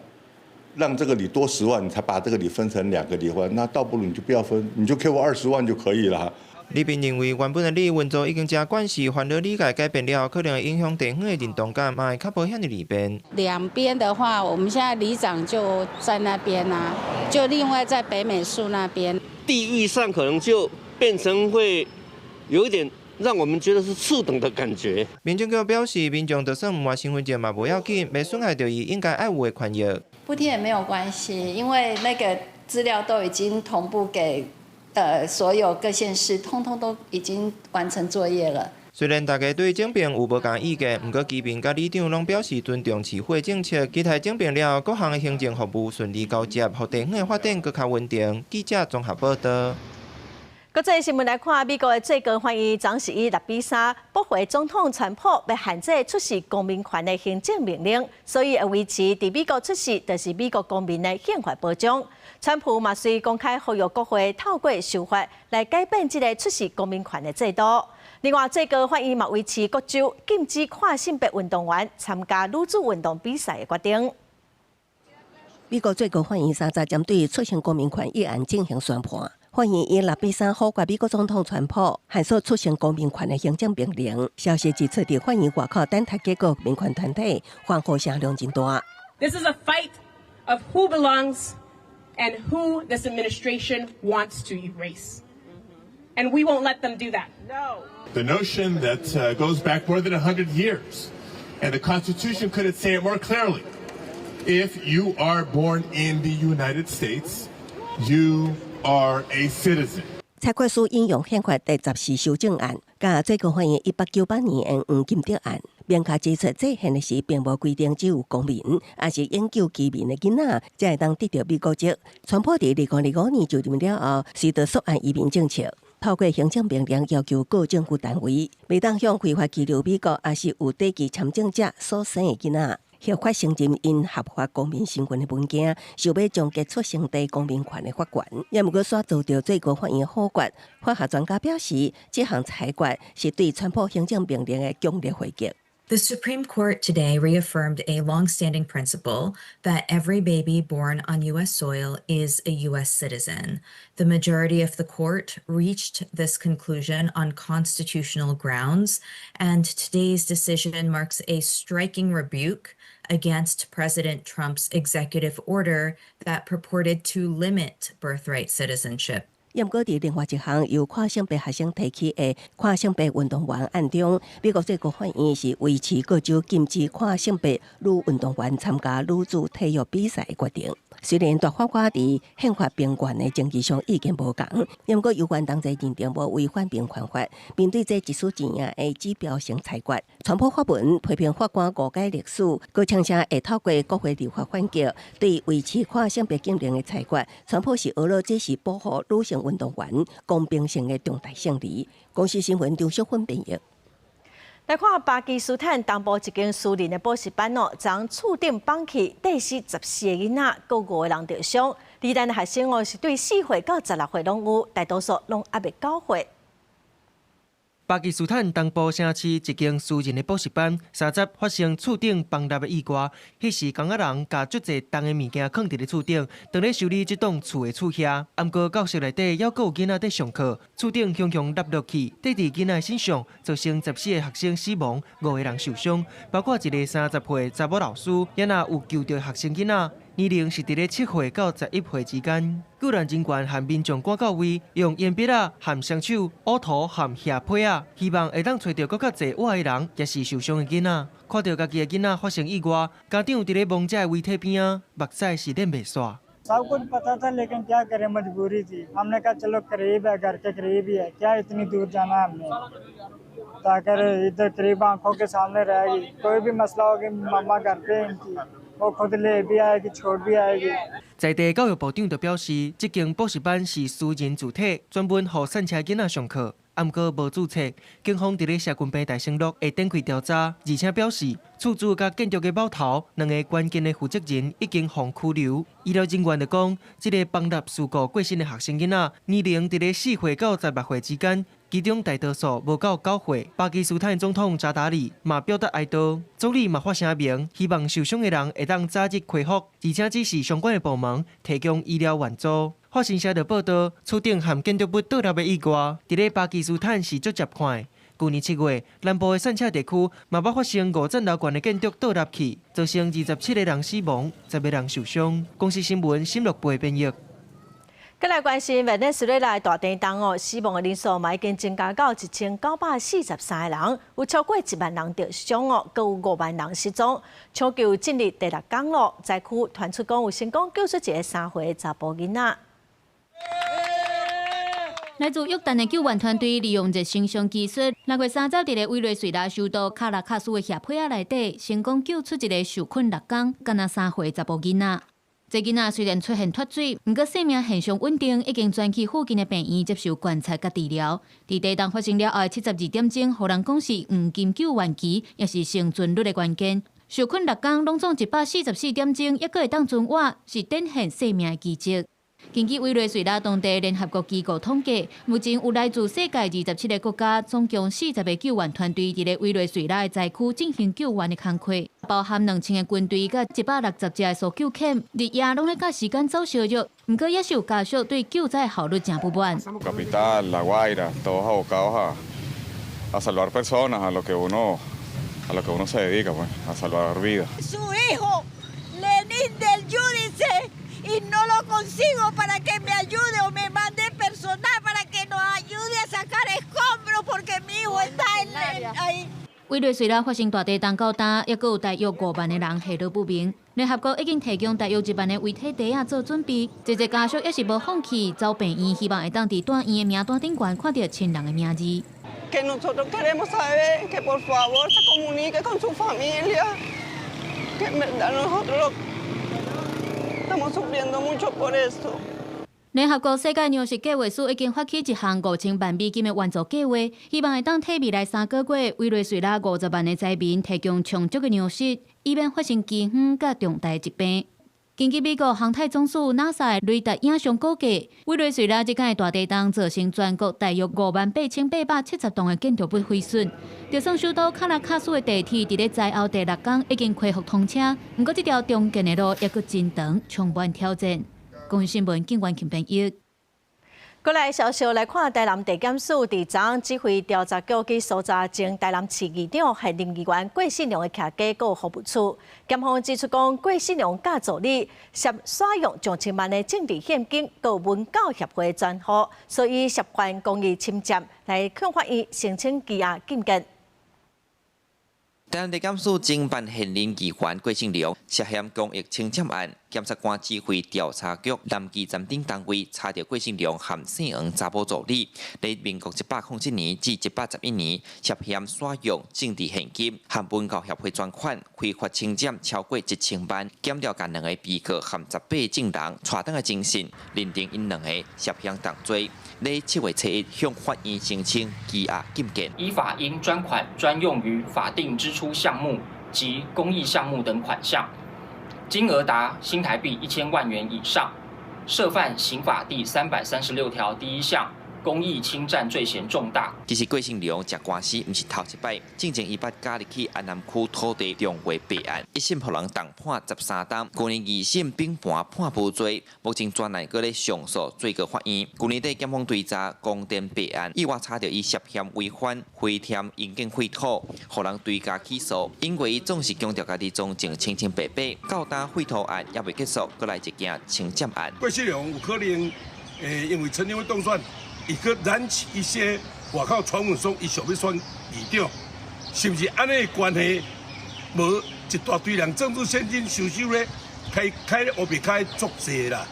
讓這個里多十萬，你才把這個里分成兩個里分，那倒不如你就不要分，你就給我20萬就可以了。李斌認為，原本的里運作已經誠慣勢，煩惱里界改變了，可能會影響地方的認同感，嘛會較無遐爾利便。兩邊的話，我們現在里長就在那邊啊，就另外在北美術那邊。地域上可能就變成會有一點讓我們覺得是次等的感覺。民政局表示，民眾就算毋換身份證嘛，無要緊，袂損害著伊應該愛有的權益。不聽也沒有關係，因為那個資料都已經同步給所有各縣市，通通都已經完成作業了。雖然大家對整併有無仝意見，毋過居民佮里長攏表示尊重市府政策，期待整併了後各項的行政服務順利交接，予地方的發展閣較穩定。記者綜合報道。國際新聞來看，美國的最高法院昨是以6比3駁回總統川普欲限制出示公民權的行政命令，所以會維持佇美國出世就是美國公民的憲法保障。川普嘛隨公開呼籲國會透過修法來改變這个出示公民權的制度。另外，最高法院嘛維持各州禁止跨性別運動員參加女子運動比賽的決定。美國最高法院三十針對出生公民權一案進行宣判。法院以6比3否決美國總統川普限縮出生公民權的行政命令。消息指出，佇法院外口等待結果，民權團體歡呼聲量真大。 This is a fight of who belongs and who this administration wants to erase. And we won't let them do that. No. The notion that goes back more than 100 years, and the Constitution couldn't say it more clearly. If you are born in the United States, you are a citizen. 裁決書引用憲法第14修正案，佮最高法院1898年的黃金德案，明確指出，制憲的時並無規定只有公民，抑是永久居民的囡仔，才會當得著美國籍。川普佇2025年就任了後，隨著溯源移民政策，透過行政命令要求各政府單位，袂當向非法居留美國，抑是有短期簽證者所生的囡仔，合法承認𪜶合法公民身份的文件，想欲終結出生地公民權的法權，也毋過煞遭著最高法院否決。法學專家表示，這項裁決是對川普行政命令的強烈回擊。 The Supreme Court today reaffirmed a longstanding principle that every baby born on U.S. soil is a U.S. citizen. The majority of the court reached this conclusion on constitutional grounds, and today's decision marks a striking rebuke against President Trump's executive order that purported to limit birthright citizenship. 毋過，佇另外一項由跨性別學生提起的跨性別運動員案中，美國最高法院是維持各州禁止跨性別女運動員參加女子體育比賽的決定。雖然大法官佇憲法平權的爭議上意見無仝，毋過有關當局認定無違反平權法。面對這一書一贏的指標性裁決，川普發文批評法官誤解歷史，閣聲稱會透過國會立法反擊，對維持跨性別禁令的裁決，川普是訛說這是保護女性運動員公平性的重大勝利。公視新聞張淑芬編譯。來看巴基斯坦東部一間私人的補習班哦，昨厝頂崩去，硩死14個囡仔，閣五個人著傷。罹難的學生哦，是對4歲到16歲攏有，大多數攏猶未9歲。巴基斯坦東部城市一間私人的補習班，三十發生厝頂崩塌的意外。彼時工仔人共足濟重的物件囥佇咧厝頂，當咧修理這棟厝的厝瓦。毋過教室內底猶閣有囡仔佇上課，厝頂雄雄塌落去，硩佇囡仔的身上，造成14個學生死亡，五個人受傷，包括一個30歲查某老師，也若有救著學生囡仔。年齡是佇咧7歲到11歲之間。救援人員和民眾趕到位，用鉛筆仔和雙手挖土和瓦批仔，希望會當揣著閣較濟活的人，抑是受傷的囡仔。看著家己的囡仔發生意外，家長佇咧亡者的遺體邊仔，目屎是忍袂煞。 सब कुछ पता था लेकिन क्या करें, मजबूरी थी। हमने कहा चलो करीब है, घर के करीब ही है, क्या इतनी दूर जाना है हमने, ताकि इधर करीब आंखों के सामने रहेगी। कोई भी मसला होगी, मम्मा घर पे इनकी, वो खुद ले भी आएगी, छोड़ भी आएगी。在地教育部長就表示，這間補習班是私人自體，專門予散赤囡仔上課，毋過無註冊。警方佇咧社群平台承諾會展開調查，而且表示厝主佮建築的某頭兩個關鍵的負責人已經予拘留。醫療人員就講，這个崩塌事故過身的學生囡仔，年齡佇咧4歲到16歲之間，其中大多數無夠9歲。巴基斯坦總統扎達里嘛表達哀悼，總理嘛發聲明，希望受傷的人會當早日恢復，而且指示相關的部門提供醫療援助。法新社就報道，厝頂和建築物倒塌的意外，佇咧巴基斯坦是足常看的。舊年7月，南部的散赤地區嘛捌發生五層樓懸的建築倒塌去，造成27個人死亡，10個人受傷。公視新聞沈樂貝編譯。閣來關心委內瑞拉大地震哦，死亡的人數嘛已經增加到1943個人，有超過1萬人著傷哦，閣有5萬人失蹤。搶救進入第六工咯，災區傳出講有成功救出一个3歲查埔囡仔。來自約旦的救援團隊利用熱成像技術，6月30佇咧委內瑞拉首都卡拉卡斯的協會仔內底，成功救出一个受困六工、干焦3歲查埔囡仔。這囡仔雖然出現脫水，毋過生命現象穩定，已經轉去附近的病院接受觀察佮治療。佇地震發生了後的72點鐘，予人講是黃金救援期，也是生存率的關鍵。受困六工，攏總144點鐘，猶閣會當存活，是展現生命的奇蹟。根據委內瑞拉當地聯合國機構統計，目前有來自世界27個國家，總共40個救援團隊佇咧委內瑞拉的災區進行救援的工課，包含2000個軍隊佮160隻的搜救犬，日夜攏咧佮時間鬥相約。毋過，也是有家屬對救災效率誠不滿。 Capital, La Guaira, todos abocados a salvar personas, a lo que uno se dedica, pues, a salvar vidas. Su hijo, Lenín del Giudice, y no lo consigo para que me ayude o me mande personal para que nos ayude a sacar escombros porque mi hijo está en ahí. 委內瑞拉發生大地震到今，猶閣有大約5萬個人下落不明。聯合國已經提供大約1萬個遺體袋仔做準備，濟濟家屬也是無放棄走病院，希望會當佇住院的名單頂懸看著親人的名字。 Que nosotros queremos saber que por favor se comunique con su familia, que en verdad nosotros estamos sufriendo mucho por eso. 聯合國世界糧食計劃署已經發起一項5000萬美金的援助計劃，希望會當替未來3個月委內瑞拉50萬个災民提供充足的糧食，以免發生饑荒佮重大疾病。根據美國航太總署 NASA 的雷達影像估計，委內瑞拉這擺大地震造成全國大約58,870棟的建築物毀損。就算首都卡拉卡斯的地鐵佇咧災後第六工已經恢復通車，毋過這條重建的路猶閣真長，充滿挑戰。公視新聞警員陳編譯。過來消息來看，台南地檢署佇昨昏指揮調查局去搜查前台南市議長現任議員郭信良的徛家閣服務處。檢方指出講，郭信良佮助理涉耍用上千萬的政治獻金，閣文教協會專戶，所以涉犯公益侵佔，來向法院申請羈押禁見。台南地檢署偵辦現任議員郭信良涉嫌公益侵佔案，檢察官指揮調查局南基站等單位查著郭信良和姓黃查某助理，佇民國107年至111年涉嫌耍用政治獻金和文教協會專款，非法侵佔超過1000萬，檢調共兩个被告和18個證人帶轉來偵訊，認定𪜶兩个涉嫌同罪。佇7月7日向法院申請羈押禁見。依法應專款專用於法定支出項目及公益項目等款項，金額達新台幣1000萬元以上，涉犯刑法第336條第一項。公益侵佔罪嫌重大。其實郭信良食官司毋是頭一擺，進前伊捌加入去安南區土地重劃弊案，一審予人重判13冬。舊年二審並判判無罪，目前專案閣咧上訴最高法院。舊年底檢方追查光電弊案，意外查著伊涉嫌違反回填營建廢土，予人追加起訴。因為伊總是強調家己從政清清白白，到今廢土案猶未結束，閣來一件侵佔案。郭信良有可能，因為陳立委當選。伊閣燃起一些外口傳聞說，伊想欲選議長，是毋是按呢關係？無一大堆人政治獻金收收咧，開開烏白開足濟啦。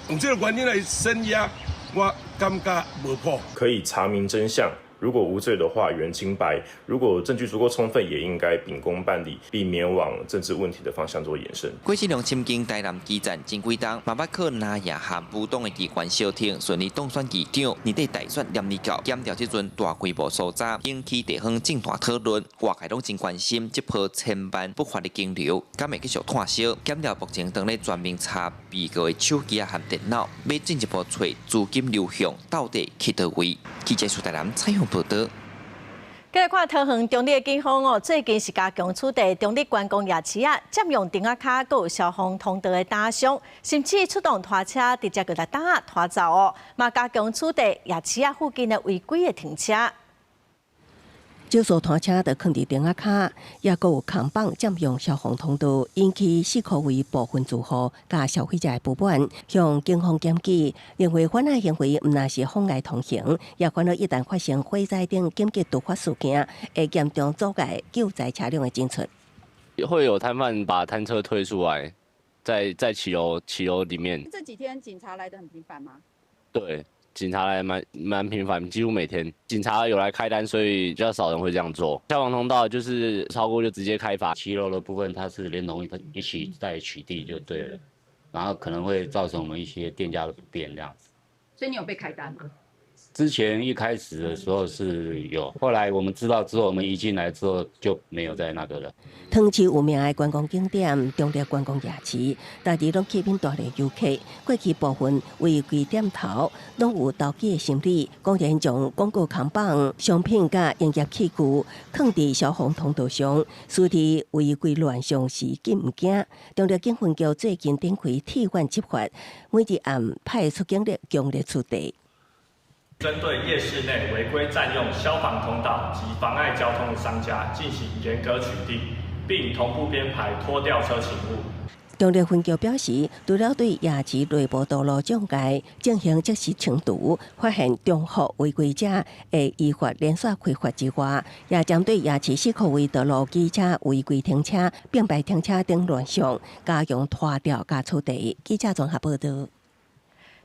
用這個原因來聲押，我感覺無譜。可以查明真相，如果無罪的話，原清白；如果證據足夠充分，也應該秉公辦理，避免往政治問題的方向做延伸。郭正亮親經台南基站前幾冬，嘛捌靠藍營和無黨的機關相挺，順利當選議長。年底大選連年到，檢調這陣大規模搜查，引起地方政壇討論。外界攏真關心這波千萬不法的金流，敢會繼續炭燒？檢調目前當咧全面查被告的手機和電腦，欲進一步揣資金流向到底去佗位？記者蘇台南採訪報導。繼續看桃園中壢的警方哦，最近是加強取締中壢觀光夜市仔，佔用亭仔跤，閣有消防通道的打傷，甚至出動拖車直接共擔仔拖走哦，嘛加強取締夜市仔附近的違規的停車。少數拖車就囥佇亭仔跤，也閣有扛棒佔用消防通道，引起四箍圍部分住戶佮消費者的不滿，向警方檢舉，認為犯案行為毋但是妨礙通行，也煩惱一旦發生火災等緊急突發事件，會嚴重阻礙救災車輛的進出。會有攤販把攤車推出來，在騎樓裡面。這幾天警察來得很頻繁嗎？對。警察來蠻頻繁，幾乎每天警察有來開單，所以比較少人會這樣做。消防通道就是超過就直接開罰。騎樓的部分，它是連同一起在取締就對了，然後可能會造成我們一些店家的不便這樣子。所以你有被開單嗎？之前一開始的時候是有，後來我們知道之後，我們一進來之後就沒有再那個了。桃市有名的觀光景點中壢觀光夜市，逐日攏吸引大量遊客。過去部分違規店頭攏有投機的心理，公然將廣告扛棒、商品佮營業器具囥佇消防通道上，屬佇違規亂象時緊毋驚。中壢警分局最近展開鐵腕執法，每日暗派出警力強力取締。針對夜市內違規佔用消防通道及妨礙交通的商家進行嚴格取締，並同步編排拖吊車勤務。中壢分局表示，除了對夜市內部道路障礙進行即時清除，發現重複違規者會依法連續開罰之外，也針對夜市四箍圍道路機車違規停車、並排停車等亂象，加強拖吊佮取締。記者綜合報導。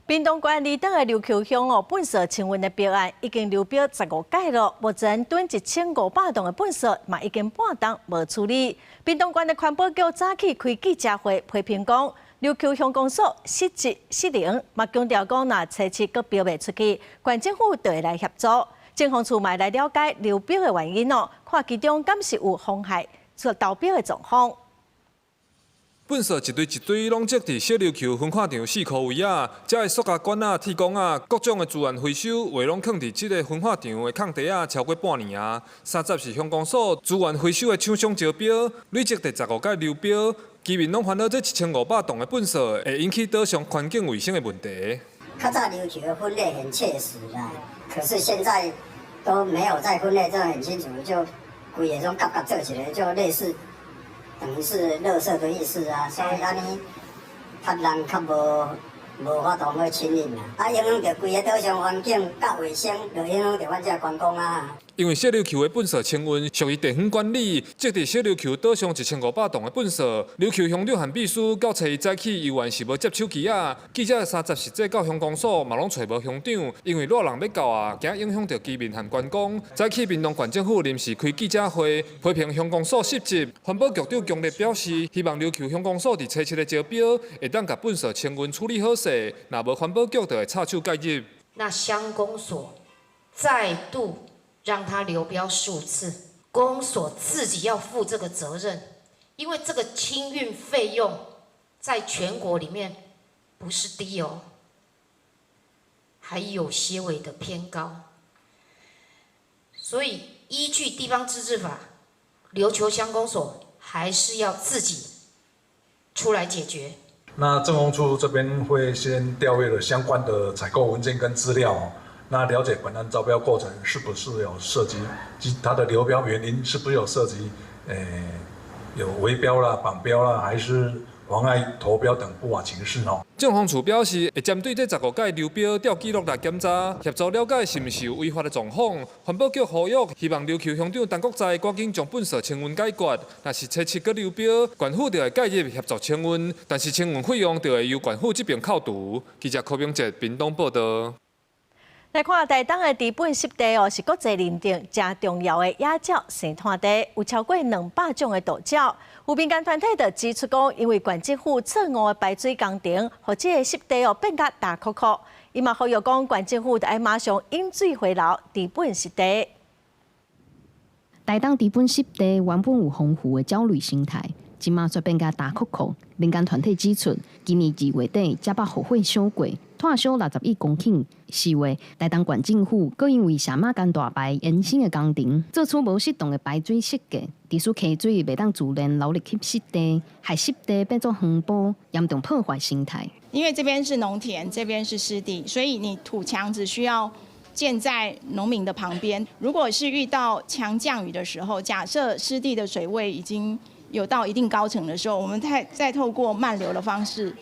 屏東縣離島的琉球鄉哦，糞埽清運的標案已經流標15屆咯，目前囤1500棟的糞埽嘛已經半冬無處理。屏東縣的環保局早起開記者會批評講，琉球鄉公所失職失能，嘛強調講，若初七閣標袂出去，縣政府就會來協助。政風處嘛來了解流標的原因哦，看其中敢是有妨害出投標的狀況。糞埽一堆一堆攏積佇小琉球焚化廠四箍圍仔，遮的塑膠管仔、鐵管仔，各種的資源回收物攏囥佇這個焚化廠的空地仔，超過半年啊。三十是鄉公所資源回收的廠商招標，累積第十五屆流標，居民攏煩惱這1500棟的糞埽會引起島上環境衛生的問題。較早琉球的分類很切實啦，可是現在都沒有在分類，這很清楚，就規个攏夾夾做起來，就類似。等於是垃圾的意思啊，所以按呢，較人較無法度去清運啦，啊影響著規个島上環境佮衛生，就影響著阮這觀光啊。因為小琉球的糞埽清運屬於地方管理，積佇小琉球島上1500棟的糞埽，琉球鄉長和秘書到初一早起猶原是無接手機仔。記者三十實際到鄉公所嘛攏揣無鄉長，因為熱人欲到啊，驚影響著居民和觀光。早起屏東縣政府臨時開記者會，批評鄉公所失職。環保局長強烈表示，希望琉球鄉公所佇初七的招標，會當共糞埽清運處理好勢，若無環保局就會插手介入。那鄉公所再度讓他流標數次，公所自己要負這個責任，因為這個清運費用在全國裡面不是低哦，還有些微的偏高，所以依據地方自治法，琉球鄉公所還是要自己出來解決。那政風處這邊會先調閱了相關的採購文件跟資料。那了解本案招標過程是不是有涉及及它的流標原因是不是有涉及，有圍標啦、綁標啦，還是妨礙投標等不法情事哦。政風處表示，會針對這15屆流標調記錄來檢查，協助了解是毋是有違法的狀況。環保局呼籲，希望琉球鄉長陳國在趕緊將糞埽清運解決。若是初七閣流標，縣府就會介入協助清運，但是清運費用就會由縣府這邊扣除。記者柯明哲屏東報導。來看台東的知本濕地哦，是國際認定誠重要的野鳥生態地，有超過200種的渡鳥。有民間團體就指出講，因為縣政府錯誤的排水工程，予這个濕地哦變甲焦涸涸。伊嘛呼籲講，縣政府著愛馬上引水回流知本濕地。台東知本濕地原本有豐富的鳥類生態，這馬卻變甲焦涸涸。民間團體指出，今年2月底，這擺雨火小過，拖燒61公頃。4月，台東縣政府閣因為卸馬干大排延伸的工程，做出無適當的排水設計，致使溪水袂當自然流入去濕地，害濕地變做荒坡，嚴重破壞生態。因為這邊是農田，這邊是濕地，所以你土牆只需要建在農民的旁邊。如果是遇到強降雨的時候，假設濕地的水位已經有到一定高程的時候，我們再透過漫流的方式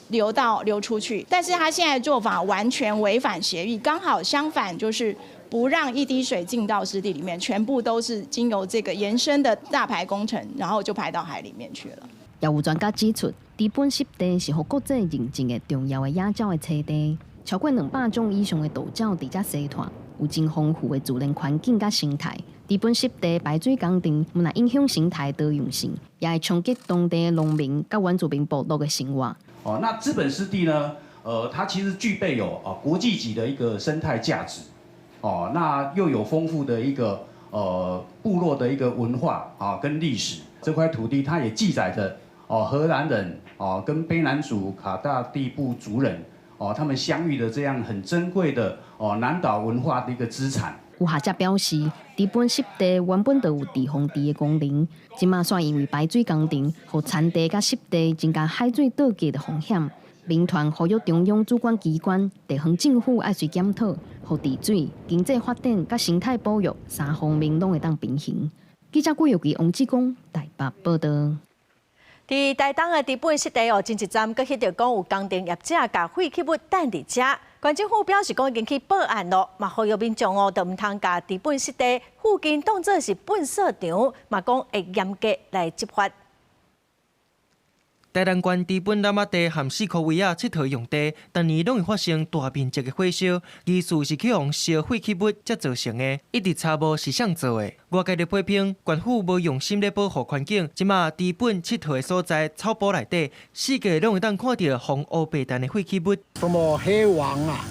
流到流出去。但是他現在做法完全違反協議，剛好相反，就是不讓一滴水進到濕地裡面，全部都是經由這個延伸的大排工程，然後就排到海裡面去了。也有專家指出，知本濕地是予國際認證的重要的野鳥的棲地，超過200種以上的渡鳥佇遮棲息，有真豐富的自然環境佮生態。知本濕地排水工程，毋但影響生態多樣性，也會衝擊當地農民佮原住民部落的生活。哦，那知本濕地呢？它其實具備有啊國際級的一個生態價值，哦，那又有豐富的一個部落的一個文化啊跟歷史。這塊土地它也記載着哦荷蘭人哦跟卑南族卡大地部族人哦他們相遇的這樣很珍貴的哦南島文化的一個資產。有學者表示，知本濕地原本就有治風池的功能，這馬煞因為排水工程，予田地佮濕地增加海水倒灌的風險。民團呼籲中央主管機關、地方政府愛隨檢討，予治水、經濟發展佮生態保育三方面攏會當平衡。記者郭玉琪、王志剛台北報導。佇台東的知本濕地哦，前一陣閣翕著講有工程業者共廢棄物擲佇遮，縣政府表示講已經去報案咯，嘛呼籲民眾哦，就毋通共知本濕地附近當做是糞掃場，嘛講會嚴格來執法。台南縣知本湳仔地和四箍圍仔𨑨迌用地，逐年攏會發生大面積的火燒，疑似是去予燒廢棄物才造成的，一直查無是誰做的。外界咧批評縣府無用心咧保護環境，這馬知本𨑨迌的所在草埔內底，四界攏會當看著予烏白擲的廢棄物。什麼黑王啊，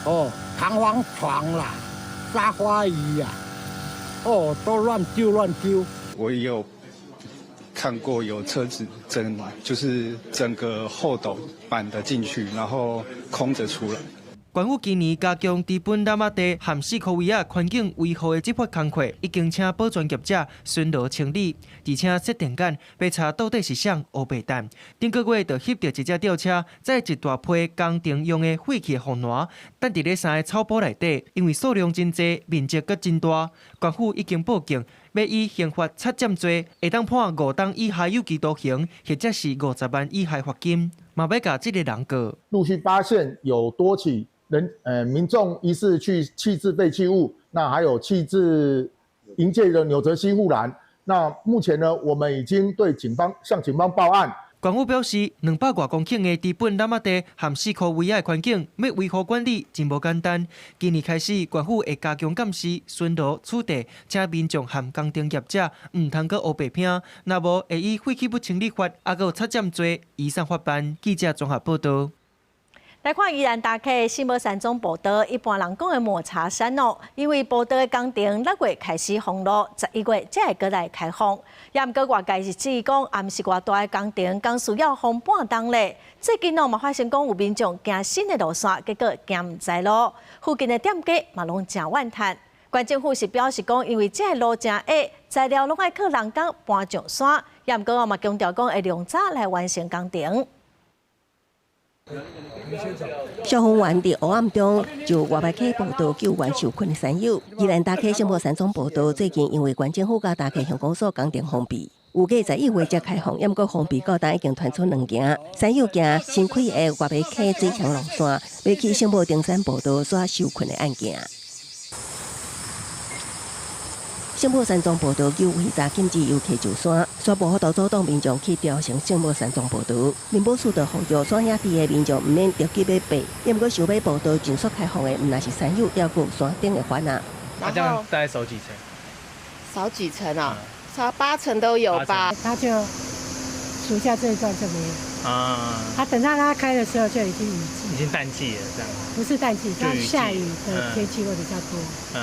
哦，彈簧床啦，沙發椅啊，哦，都亂丟亂丟。我也有看過有車子整就是整個後斗板的進去，然後空着出來。縣府今年加強知本湳仔地和四箍圍仔環境維護的執法工課，已經請保全業者巡邏清理，而且設定眼欲查到底是誰烏白擲。頂個月就翕著一隻吊車，載一大批工程用的廢棄護欄，擲佇咧三个草埔內底，因為數量真濟，面積閣真大，縣府已經報警，欲以刑法拆佔罪，會當判5冬以下有期徒刑，或者是50萬以下罰金，嘛欲共這个人告。陸續發現有多起民眾疑似去棄置廢棄物，那還有棄置營建的紐澤西護欄。那目前呢，我們已經對警方向警方報案。縣府表示，200外公頃的知本湳仔地和四箍圍仔的環境，欲維護管理真無簡單。今年開始，縣府會加強監視、巡邏、取締，請民眾和工程業者毋通閣烏白拼，若無會以廢棄物清理法，猶閣有拆佔罪，移送法辦。記者綜合報導。來看宜蘭大溪聖母山莊步道，一般人講的抹茶山哦，因為步道的工程6月開始封路，11月才會閣來開放。也毋過外界是質疑講，毋是偌大的工程，敢需要封半冬咧。最近哦嘛發生講有民眾行新的路線，結果行毋知路，附近的店家嘛攏誠怨嘆。縣政府是表示講，因為這个路誠狹，材料攏愛靠人工搬上山，也毋過嘛強調講會量早來完成工程。消防員佇黑暗中就外排溪步道救援受困的山友。宜蘭大溪聖母山莊步道最近因為縣政府佮大溪鄉公所工程封閉，預計11月才開放，毋過封閉到今已經傳出兩件。山友行新開的外排溪水牆路線，欲去聖母登山步道煞受困的案件。聖母山莊步道九違查禁止遊客上山，煞無法度阻擋民眾去朝聖聖母山莊步道。林保署就呼籲山遐佇的民眾毋免著急欲爬，抑毋過想欲步道盡速開放的，毋但是山友，猶閣有山頂的番仔。那這樣大概少幾層？少幾層啊？差8層都有吧。他就暑假這一段就沒有。啊。他等到他開的時候就已經雨季。已經淡季了，這樣。不是淡季，它下雨的天氣會比較多。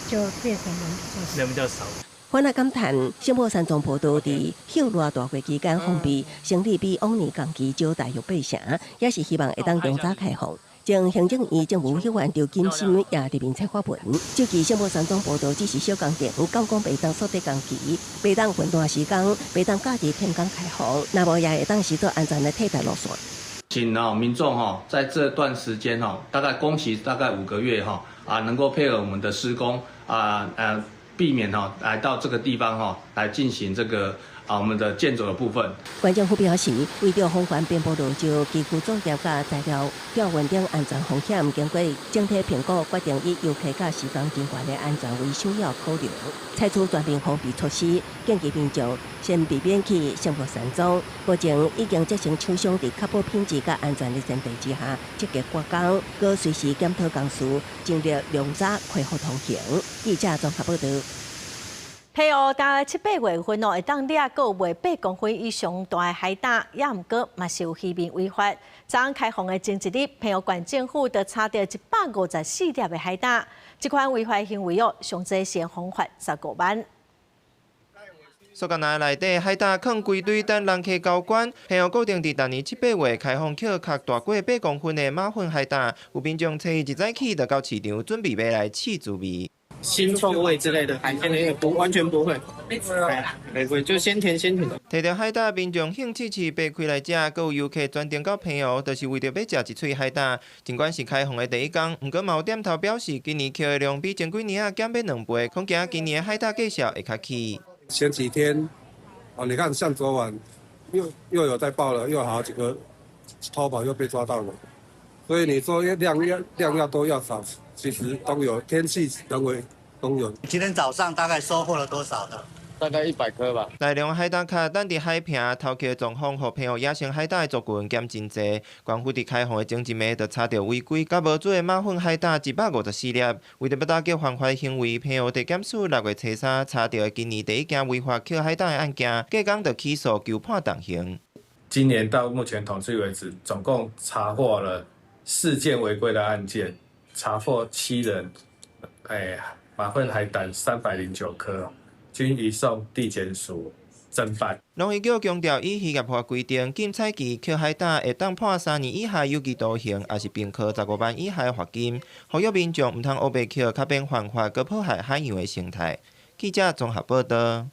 就變成人比較少。人比較少。番仔感嘆，聖母山莊步道佇暑熱大過期間封閉，生理比往年同期少大約8成，也是希望會當盡早開放。前行政院政務委員劉金心也佇面冊發文，這期聖母山莊步道只是小工程，趕講袂當縮短工期，袂當分段時間，袂當佮佇天工開放，若無也會當視做安全的替代路線。請民眾在這段時間大概工期大概5個月能夠配合我們的施工避免來到這個地方來進行這個我們的健走的部分。縣政府表示，為著防範邊坡落石、基區作業佮材料吊運等安全風險，經過整體評估，決定以遊客佮施工人員的安全為首要考量，採取全面封閉措施，建議民眾先避免去聖母山莊。目前已經責成廠商佇確保品質佮安全的前提之下，積極趕工，閣隨時檢討工序，盡力量早恢復通行。記者綜合報導。澎湖大概七八月份哦，會當掠閣賣8公分以上大的海膽，也毋過嘛是有漁民違法。昨昏開放的前一日，澎湖縣政府就查著154粒的海膽，這款違法行為哦，上濟是會罰15萬。塑膠籃內底海膽囥規堆，等人客交關。澎湖固定佇逐年七八月開放抾較大過8公分的馬糞海膽，有民眾初一一早起就到市場準備買來試滋味。腥臭味之類的海鮮的不完全不會，沒會就鮮甜鮮甜。提著海膽，民眾興致致爬開來食，閣有遊客專程到澎湖，就是為著欲食一喙海膽。儘管是開放的第一工，毋過嘛有店頭表示，今年抾的量比前幾年仔減欲2倍，恐驚今年的海膽價數會較起。前幾天，哦，你看像昨晚又有在報了，又好幾個偷跑又被抓到了，所以你說量要多要少，其實都有天氣人為都有。今天早上大概收穫了多少呢？大概100顆吧。大量海膽殼等佇海坪偷抾的狀況，予澎湖野生海膽的族群減真濟。縣府佇開放的前一暝就查著違規佮無主的馬糞海膽154粒。為著欲打擊犯法行為，澎湖地檢署6月初3查著今年第一件違法抾海膽的案件，隔工就起訴求判重刑。今年到目前統計為止，總共查獲了4件違規的案件，查獲7人，馬糞海膽309顆。均移送地檢署偵辦。農漁局強調，依漁業法規定，禁採期抾海膽會當判3年以下有期徒刑，抑是併科15萬以下的罰金。呼籲民眾毋通烏白抾，較免犯法，閣破壞海洋的生態。記者綜合報導。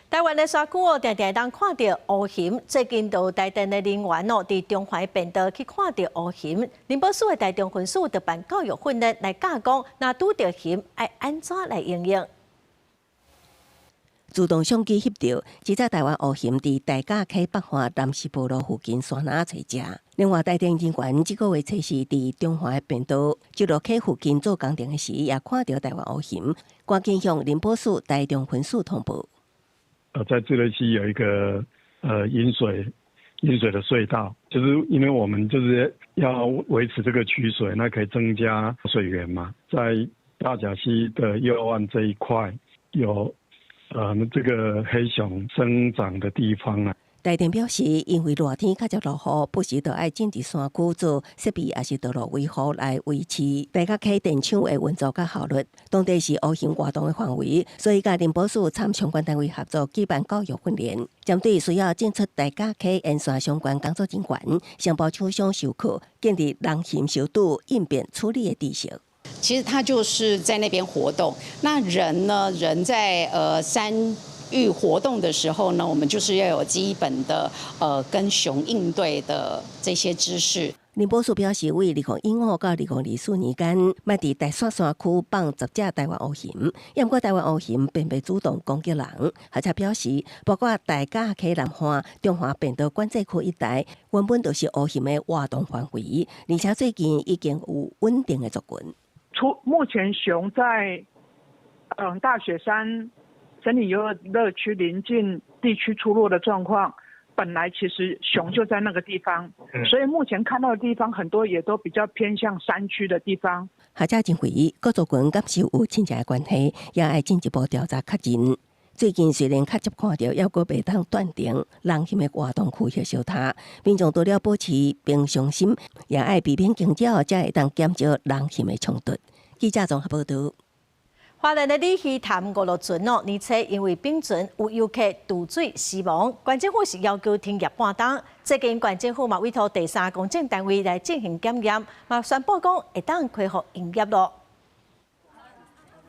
台灣的山區哦，定定會當看著烏熊。最近就有台電的人員哦，佇中環便道去看著烏熊。林保署的台中分署就辦教育訓練來教講，若拄著熊愛按怎來應用。自動相機翕著，這隻台灣烏熊佇大甲溪北岸南勢埔路附近山林揣食。另外，台電人員這個月初四佇中環的便道石螺溪附近做工程的時，也看著台灣烏熊，趕緊向林保署台中分署通報。在自樂溪有一個引水的隧道，就是因為我們就是要維持這個取水，那可以增加水源嘛。在大甲溪的右岸這一塊有這個黑熊生長的地方啊。台電表示，因為熱天較常落雨，不時就愛進入山區做設備，抑是道路維護來維持大甲溪電廠的運作佮效率。當地是烏熊活動的範圍，所以佮林保署參相關單位合作舉辦教育訓練，針對需要進出大甲溪沿線相關工作人員，承包廠商授課，建立人熊相拄應變處理的知識。其實他就是在那邊活動。那人呢？人在山域活動的時候呢，我們就是要有基本的跟熊應對的這些知識。林保署表示，為2015到2024年間，捌佇大雪山區放10隻台灣烏熊，毋過台灣烏熊並袂主動攻擊人。而且表示，包括大甲溪南岸、中華便道管制區一帶，原本就是烏熊的活動範圍，而且最近已經有穩定的族群。出目前熊在大雪山森林遊樂區鄰近地區出落的狀況，本來其實熊就在那個地方，所以目前看到的地方很多也都比較偏向山區的地方。學者認為，各族群敢是有親情的關係，也愛進一步調查確認。最近雖然較少看著，猶閣袂當斷定人羶的活動區域相仝。民眾除了保持平常心，也愛避免驚鳥，才會當減少人羶的衝突。記者綜合報導。花蓮的鯉魚潭五路船哦，年初因為冰船有遊客墮水死亡，縣政府是要求停業半冬。最近縣政府嘛委託第三公證單位來進行檢驗，嘛宣布講會當恢復營業囉。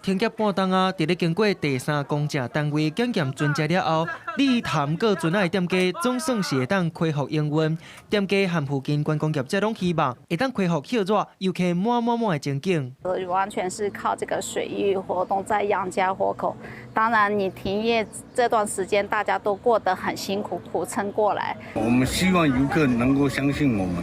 停業半冬啊！佇咧經過第三公證單位檢驗船隻了後，鯉魚潭過船仔的店家總算是會當恢復營運。店家和附近觀光業者攏希望會當恢復熱熱遊客滿滿滿的情景。完全是靠這個水域活動在養家活口。當然，你停業這段時間，大家都過得很辛苦，苦撐過來。我們希望遊客能夠相信我們，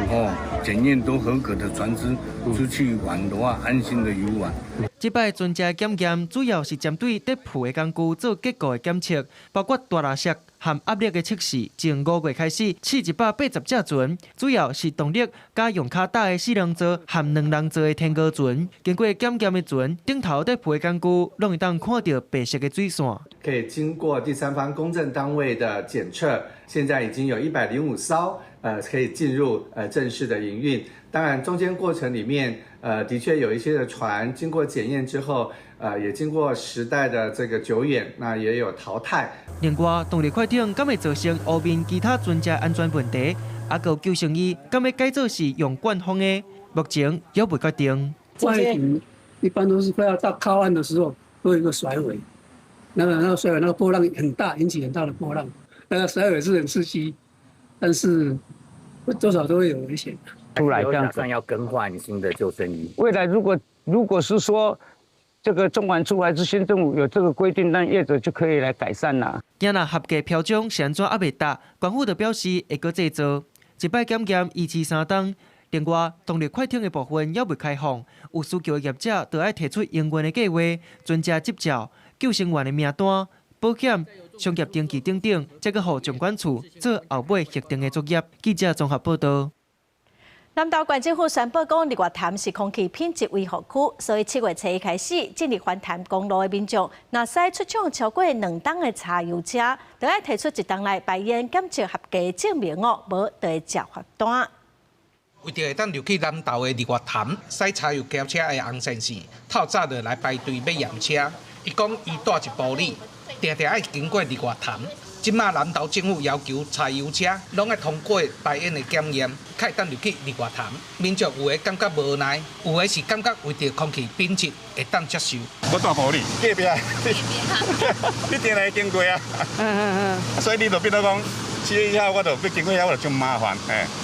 哦，檢驗都合格的船隻出去玩的話，安心的遊玩。這擺船隻檢驗主要是針對跌浮的工具做結構的檢測，包括大垃圾和壓力的測試。從5月開始試180隻船，主要是動力加用較大的四人座和兩人座的天鵝船。經過檢驗的船頂頭跌浮的工具，攏會當看著白色的水線。可以經過第三方公證單位的檢測，現在已經有105艘，可以進入正式的營運。當然，中間過程裡面，的確有一些的船經過檢驗之後，也經過時代的這個久遠，那也有淘汰。另外，動力快艇敢會造成湖面其他船隻安全問題？啊，閣有救生衣敢欲改做是用灌風的？目前猶未決定。快艇一般都是快要到靠岸的時候，都有一個甩尾，那個甩尾那個波浪很大，引起很大的波浪。那個甩尾是很刺激，但是多少都會有危險。出來這樣子要更換新的救生衣。未來如果是說這個中管處還是縣政府有這個規定，那業者就可以來改善啦。今若合格標準是按怎猶未達，官府就表示會閣製造。一擺檢驗維持3冬，另外動力快艇的部分猶未開放，有需求的業者就愛提出營運的計劃、船隻執照、救生員的名單、保險、商業登記等等，才閣予縱管處做後尾核定的作業。記者綜合報導。南投縣政府宣布講，日月潭是空氣品質維護區，所以7月初一開始，進入環潭公路的民眾，若駛出廠超過2噸的柴油車，就愛提出一冬內排煙檢測合格證明哦，無就會接罰單。為著會當入去南投的日月潭，駛柴油轎車的洪先生，透早就來排隊欲驗車。伊講伊住一埔里，定定愛經過日月潭。這馬南投政府要求柴油車攏愛通過排煙的檢驗，才會當入去日月潭。民眾有的感覺無奈，有的是感覺為著空氣品質會當接受。我住埔里，隔壁，你定來經過啊。所以你就變做講，7月1號我就欲經過遐，我就足麻煩。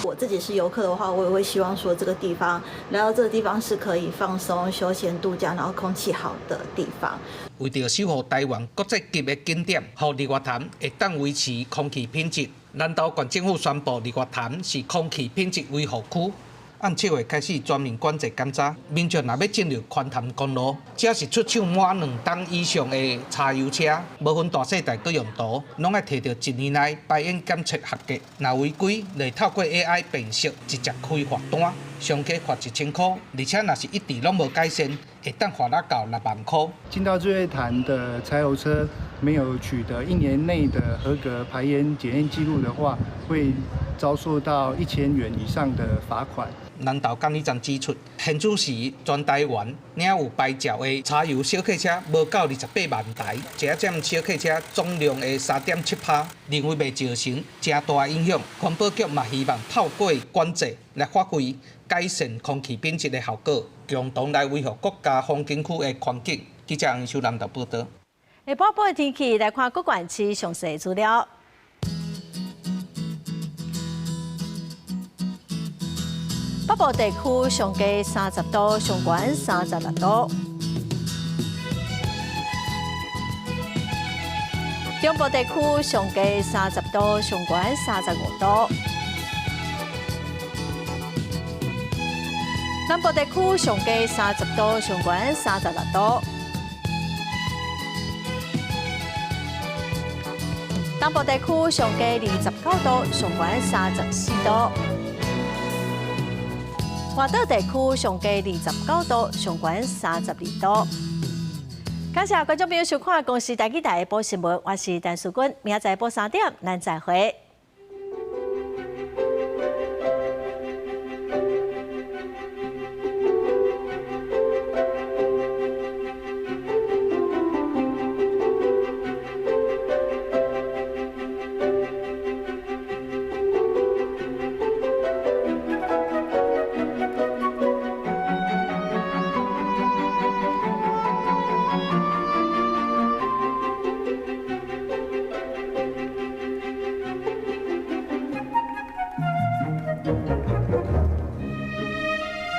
我自己是遊客的話，我也會希望說，這個地方來到這個地方是可以放鬆、休閒度假，然後空氣好的地方。為著守護台灣國際級的景點，予日月潭會當維持空氣品質，南投縣政府宣布日月潭是空氣品質維護區。按7月開始全面管制檢查，民眾若欲進入環潭公路，只要是出廠滿2噸以上的柴油車，無分大細台閣用途，攏愛提著1年內排煙檢測合格。若違規，就會透過 AI 辨識，直接開罰單，上低罰1000塊，而且若是一直攏無改善，會當罰到6萬塊。進到日月潭的柴油車沒有取得1年內的合格排煙檢驗記錄的話，會遭受到1000元以上的罰款。南投監理站指出，現此時全台灣領有牌照的柴油小客車無夠28萬台，這佔小客車總量的3.7%，認為袂造成誠大影響。環保局嘛希望透過管制來發揮改善空氣品質的效果，共同來維護國家風景區的環境。記者楊秀南投報導。下晡晡的天氣來看各縣市詳細資料。北部地區上低30度，上懸36度；中部地區上低30度，上懸35度；南部地區上低30度，上懸36度。東部地區上低29度，上懸34度。外島地區上低29度，上懸32度。感謝觀眾朋友收看《公視台語台》下晡新聞，我是陳淑君，明仔載晡3點，咱再會。